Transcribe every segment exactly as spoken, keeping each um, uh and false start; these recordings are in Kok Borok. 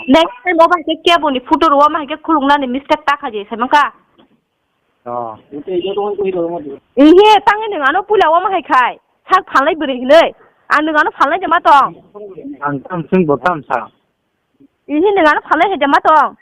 Next time obo hai khe kebo ni photo rw, omo hai khe khuluknani mistake ta khaji, sai mankha? Oh. Ihe, tangwi nwng ano puila omo hai khai. Sak phalnai bwrwi hinwi. Ang nwng ano phalnai de ma tong. Ang tam swng bo tam sa. Ihe, nwng ano phalnai hai de ma tong.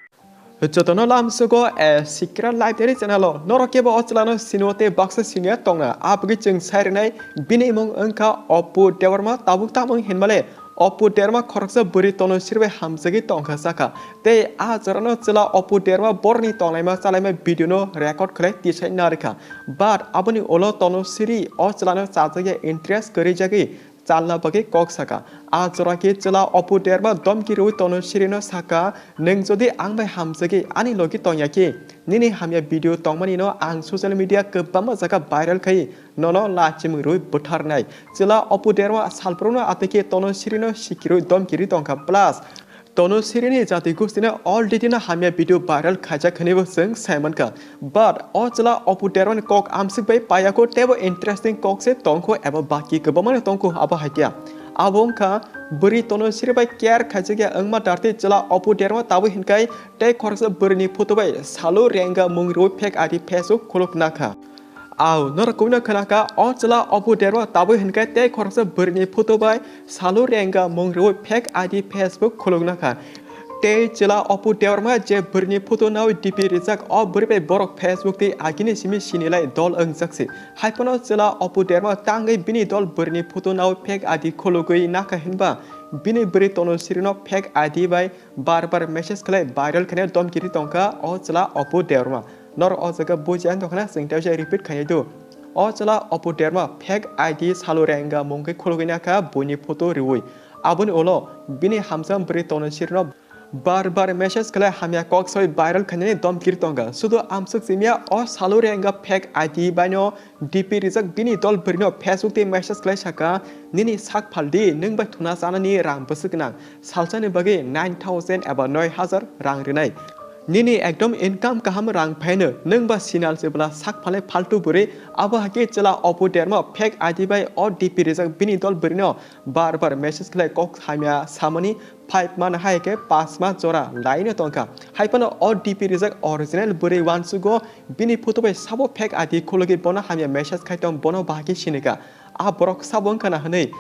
Jotono lamsugo, eh, Secret Life Diary channel o. Norok kebo o chwlano siniwo tei baksa siniya tongna. Aboni chwng sai rwnai bini imung wngkha Oppo Debbarma, tabuk tamo hinmale Oppo Debbarma khoroksa bwrwi Tono Siri bai hamjagwi tongkha sakha. Tei a jorano chwla Oppo Debbarma borokni tonglaima chalaima video no record khlai tisai narikha. But aboni ulo Tono Siri o chwlano chajakya interest kwrwijagwi chalna bagwi kok sakha. A jora khe chwla Oppo Debbarma domki rwui Tono Siri no sakha, "Nwng jodi ang bai hamjagwi ani logi tongya khe, nini hamya video tongmani no ang social media kwbangma jaga viral khai nono lachimung rwi butharnai." Chwla Oppo Debbarma salbrumno atwi khe Tono Sirino sikirwi domkirwi tongkha. Plus, Tono Sirini jati gustino already no hamya video viral khaijak hwnwibo chwng sai mankha. But o chwla Oppo Debbarmani kok amswk bai payakho teibo interesting kok se tongkho eba baki kwbangmano tongkho abo haikhe. Abo wngkha bwrwi Tono Siri bai care khaijakya wngma dartwi chwla Oppo Debbarma tabwi hinkhai tei khoroksa bwrwini photo bai Salu Renga mung rwi fake I D Facebook khuluk nakha. Au, norok kubui no khwna kha, o chwla Oppo Debbarma tabwi hinkhai tei khoroksa bwrwini photo bai Salu Renga mung rwi fake I D Facebook khuluk nakha. Tei chwla Oppo Debbarma je bwrwini photo nawi D P rijak, o bwrwi bai borok Facebook tei agini simi sinilai dol wngjak se. Haiphano chwla Oppo Debbarma tangwi bini dol bwrwini photo nawi fake I D khulugwi nakha hinba bini bwrwi Tono Sirino fake I D bai bar bar message khlai viral khainai domkirwi tongkha o chwla Oppo Debbarma. Norok o jaga buji ang tongkhana chwng tei repeat khainai do. O chwla Oppo Debbarma fake I D Salu Renga mungkhe khulugwi nakha buini photo riui. Aboni ulo bini hamjak bwrwi Tono Sirino bar bar message khlai hamya kok soi viral khainani domkirwi tongkha. Sudu amswk simya o Salu Renga fake I D baino D P rijak bini dol bwrwino Facebook tei message khlai sakha, "Nini sak phaldi, nwng bai thuna chanani rang bwswk gwnang." Salsani bagwi nine thousand eba noi hajar rang rinai. Nini ekdom income kaham rang phaino, nwng ba sinal se bwla sak phalai phaltu bwrwi, abo hakhe chwla Oppo Debbarma fake I D bai o D P rijak bini dol bwrwino bar bar message khlai kok hamya samani five man hai khe panch ma jora laino tongkha. Haiphano o D P rijak original bwrwi uansugo bini photo bai sabo fake I D khulugwi bono hamya message khai tong bono bahai khe sinikha. A borok sabo wngkha na hwnwi.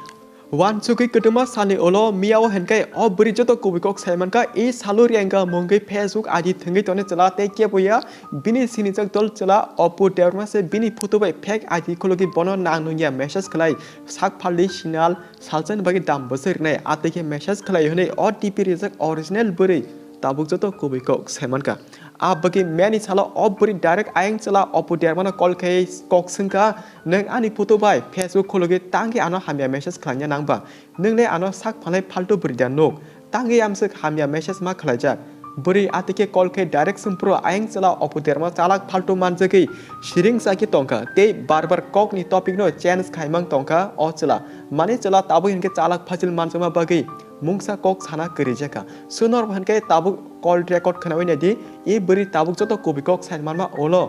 Wansugwi kwtwma salni ulo miyao hinkhai o bwrwi joto kubui kok sai mankha, e Salu Renga mungwi Facebook I D thwngwi tonwi chwla tei kebo ya bini sinijak dol chwla Oppo Debbarma se bini photo bai fake I D khulugwi bono nang nungya message khlai sak phaldi sinal salsani bagwi dam bwswk rinai atwi khe message khlai hwnwi O T P rijak original bwrwi tabuk joto kubui kok sai mankha. A bagwi mani salo o bwrwi direct ayang chwla Oppo Debbarmano call khai kok swngkha, "Nwng ani photo bai Facebook khulugwi tangwi ano hamya message khlaina nang ba? Nwng le ano sak phalai phaltu bwrwi da nuk? Tangwi amswk hamya message ma khlaijak?" Bwrwi atwi khe call khai direct swngphuru ayang chwla Oppo Debbarma chalak phaltu manjagwi siring chakhe tongkha tei bar bar kokni topic no change khaimang tongkha o chwla. Mani chwla tabuk hinkhe chalak phajil manjakma bagwi mungsa kok sana kwrwi jakha. Sunor bo hinkhe tabuk call record khwnawi naidi, e bwrwi tabuk joto kubui kok sai manma ulo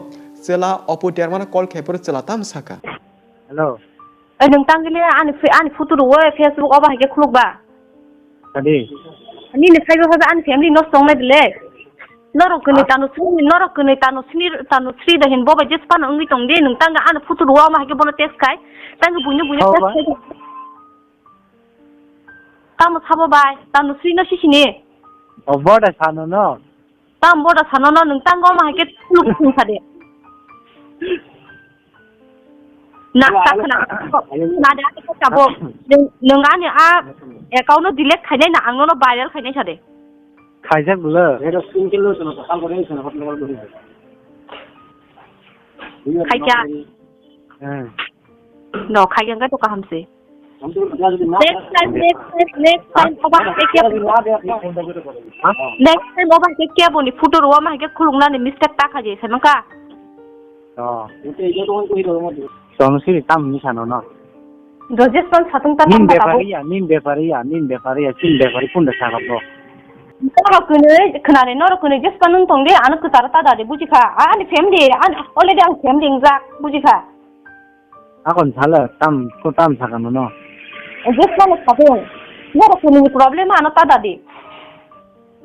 chwla Oppo Debbarmano call khaipuru chwla tamo sakha. Hello. Ai, nwng tangkile ani phe-, ani photo rwo Facebook obo hai khe khuluk ba? Kadi? Nini phaibo phaibo ani family nosto wngnai bile. Norok kwnwi tano sini, norok kwnwi tano sini, tano sri da hin bo bai jes pano wngwi tong di, nwng tangka ani photo rwo omo hai khe bono test khai. Tangka buino buino test khai. Tamo sabo bai, tamo sri no sisini. O boda sano no. Tam boda sano no nwng tangka omo hai khe khuluk khung sa de. Na, ta khna. Na da ta sabo. Nwng, nwng ani a account no delete khainai na ang no viral khainai sa de. Khaijak bwle. Khaikya. Hmm. No, khaikya khe to kaham se. Next time, next time, next time, oba, next time oba ke kya boni photo rwa ma ke khulung na ni mistake ta khaje se maka. Oh. Sono siri tam ni sano no. Rajesh pan satung ta. Nin bepari ya, nin bepari ya, nin bepari ya, nin bepari pun da sarap no. Norok kwnwi khwnani, norok kwnwi jespa nwng tong de, ano kwcharo ta da de, buji kha? Ani family, ani already ang family wngjak, buji kha? Akon sala tam, ko tam sakha no no. Jespa no sakhe, norok kwnwi problem ano ta da de.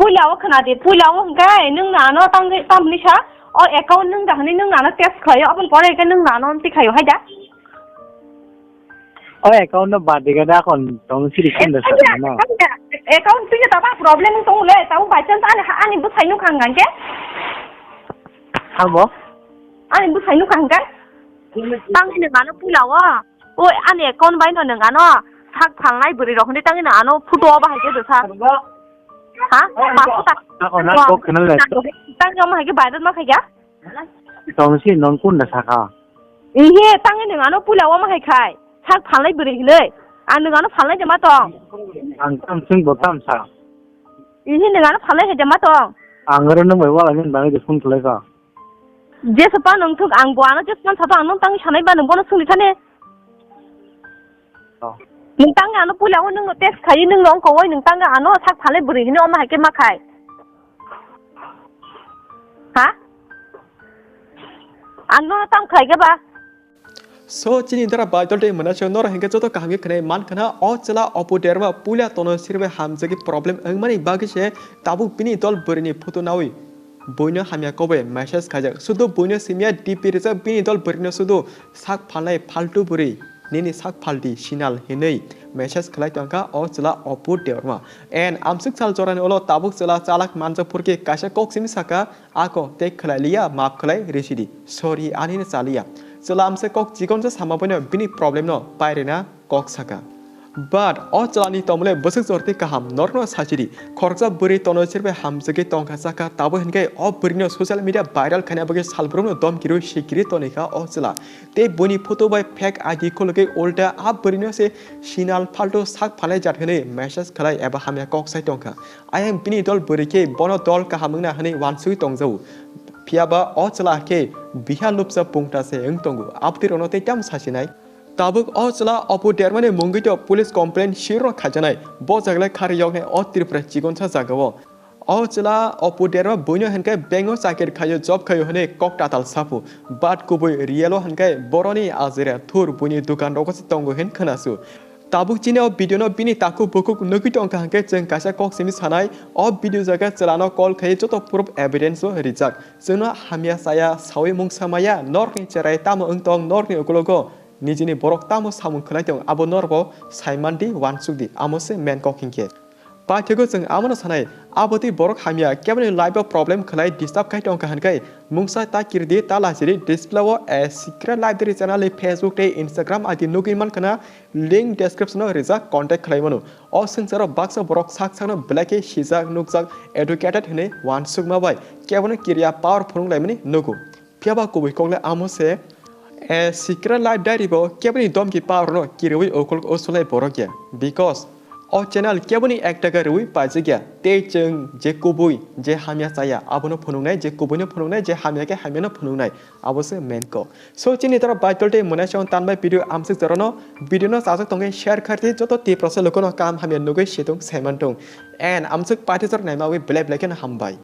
Puila o khna di, puila o hwnkhe nwng nano tang, tamni sa, o account nwng da hwnwi nwng nano test khlaio, aboni pore hwnkhe nwng nano amtwi khaio, hai da? O account no bad diga da kon tong siri kunda sa no. Account twi taba problem tong le, tabo by chance ani, ani bwsai nukha hwnkhe? Habo? Ani bwsai nukha hwnkhe? Tangwi nwng ano puila o. O ani account bai no nwng ano sak phalnai bwrwi rok hwnwi tangwi nwng ano photo o bahai khe dosa. Ha? Ako na kok khna le. Tangwi omo hai khe viral ma khai kha? Tong si nong kunda saka. Ihe, tangwi nwng ano puila omo hai khai. Sak phalnai bwrwi hinwi. Ang nwng ano phalnai de ma tong. Ang tam sing bo tam sa. Ihe, nwng ano phalnai hai de ma tong. Ang oro nwng bai wala nini bagwi de phone khlai kha. Jesa pa nwng thuk, ang bo ano jesa man sa to ang nwng tangwi sanai ba nwng bono sungri thani. Oh. Nwng tangwi ano puila o nwng no test khai, nwng no wngkha oi, nwng tangwi ano sak phalnai bwrwi hinwi omo hai khe ma khai. Ha? Ang no tang khai khe ba? So, chini dara baidol tei mwnasyo norok hinkhe joto kaham khe khwnai man khna, o chwla Apu Derma puila tono sirbai hamjagwi problem wngmani bagwi se tabuk bini dol bwrwini photo nawi buino hamya kokbai message khaijak. Sudu buino simya D P rijak, bini dol bwrwino sudu sak phalnai phaltu bwrwi, nini sak phaldi sinal hinwi message khlai tongkha o chwla Apu Derma. And amswk sal jorani ulo tabuk chwla chalak manjak phurkhe kaisa kok simi saka, ako tei khlai liya, maap khlai risi di. Sorry, ani no cha liya. Chwla amswk kok chikonsa sama boino bini problem no pairina kok saka. But o chwlani tongmole bwswk jorti kaham, norokno sachidi. Khoroksa bwrwi tono sirbai hamjagwi tongkha saka, tabo hinkhe o bwrwino social media viral khaina bagwi salbrumno domkirwi sikiri tonikha o chwla. Tei buini photo bai fake I D khulugwi ulta a bwrwino se sinal phaltu sak phalnai jat hwnwi message khlai eba hamya kok sai tongkha. Ayang bini dol bwrwi khe bono dol kaham wngna hwnwi uansugwi tongjago. Phiyaba o chwla khe biha lupsa pungta se wng tongo. Abtwi rokno tei tamo sasinai? Tabuk o chwla Apu Dermani mungwi to police complaint sirno khaijaknai. Bo jaglai khari yoknai o Tripura chikonsa jagao. O chwla Apu Derma buino hinkhe bank o chakir khaio, job khaio hwnwi kok tatal sapu. But kubui real o hinkhe boroni ajira thur buini dukan rogo se tongo hin khwnasu. Tabuk chini o video no bini takhuk bukhuk nugwi tongkha hinkhe chwng kaisa kok simi sanai. O video jaga chwlano call khai joto proof evidence o rijak. Chwngno hamya chaya sawi mungsa maya, norokni cherai tamo wng tong, norokni ukologo nijini borok tamo samung khlai tong, abo norokbo saimandi, uansukdi, amo se main kok hinkhe. Paithakgo chwng amono sanai, abotwi borok hamya keboni life o problem khlai disturb khai tongkha hinkhe mungsa ta kirdi, ta lachiri display o A Secret Library channel ni Facebook tei Instagram I D nugwi mankha na, link description o rijak, contact khlai mano. O swngcharo baksa borok sak sakno belai khe sijak, nukjak, educated hwnwi uansukma bai kebono kiriya power phunuk laimani nugo. Phiyaba kubui kok le amo se, A Secret Life Diary bo keboni domki power no kiriwi ukuluk usulai borok ya. Because o channel keboni ek taka riwi paijak ya. Tei chwng je kubui, je hamya chaya, abono phunuknai, je kubuino phunuknai, je hamya khe hamyano phunuknai. Abo se main kok. So, chini toro Baitol tei Mwnai Song tanbai video amswk jorano, video no chajak tongwi share khardi, joto Tiprasa lukuno kaham hamya nugwi situng saimantung. And amswk paithajak naima wi belai belai kheno hambai.